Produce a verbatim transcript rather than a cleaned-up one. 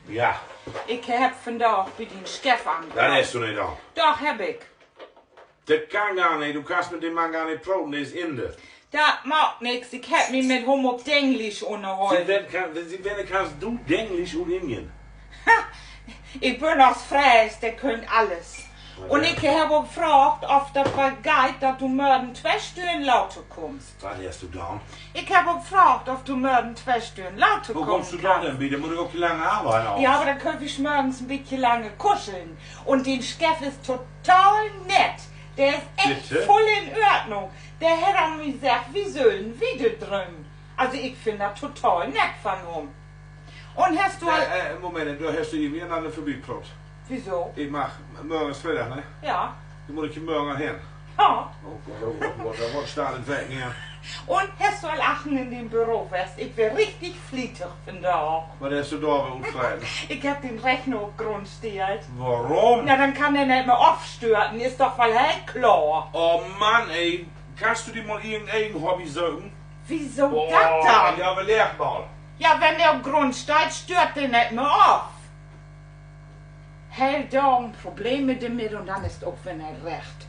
Ja. Ik hebb vandaag bi dien Chef anropen. Dat hest du nich daan. Doch, hebb ik. Dat kann gor nich. Du kannst mit den Mann gor nich proten, de is Inder. Dat maakt nix. Ik hebb mi mit hum op Denglisch ünnerhollen. Siet wenn, siet wenn kannst du Denglisch ut Indien? Ik bün Oostfrees, de köönt allens. Un ik hebb ok fraagt, of dat woll geiht, dat du mörgen twee Stünnen later kummst. Wat hest du daan? Ik hebb ok fraagt, of du mörgen twee Stünnen later kamen kannst. Wo kummst du dor denn bi? Denn mutt ik ok de lange Arbeid aus. Ja, aver denn köönt wi mörgens en bietje langer kuscheln. Un dien Chef is total nett. De is echt vull in Ordnung. De hett an mi seggt, wi süllen wieder drömen. Also, ik finn dat total nett van hum. Un hest du al... Moment, dor hest du irgendwie an mi vörbipraat. Wieso? Ik mag, mörgen is Freedag, ne? Ja. Dor mutt ik ja mörgen hen. Ja. Oh Gott, oh Gott, oh Gott, dat warrt en Start in Weken, ja. Un hest du al achtern in dien Büro west? Ik weer richtig flietig vandaag. Wat hest du dor weer utfreten? Ik hebb den Rechner op Grund stellt. Worum? Na, denn kann de nich mehr ofstörten, is doch woll heel klaar. Oh Mann, ey. Kannst du di mal irgendeen Hobby söken? Wieso dat denn? Ja, aver legg mal. Ja, wenn de op Grund steiht, stört de nich mehr of. Heel Dagen Probleme dormit un denn is ok weer recht.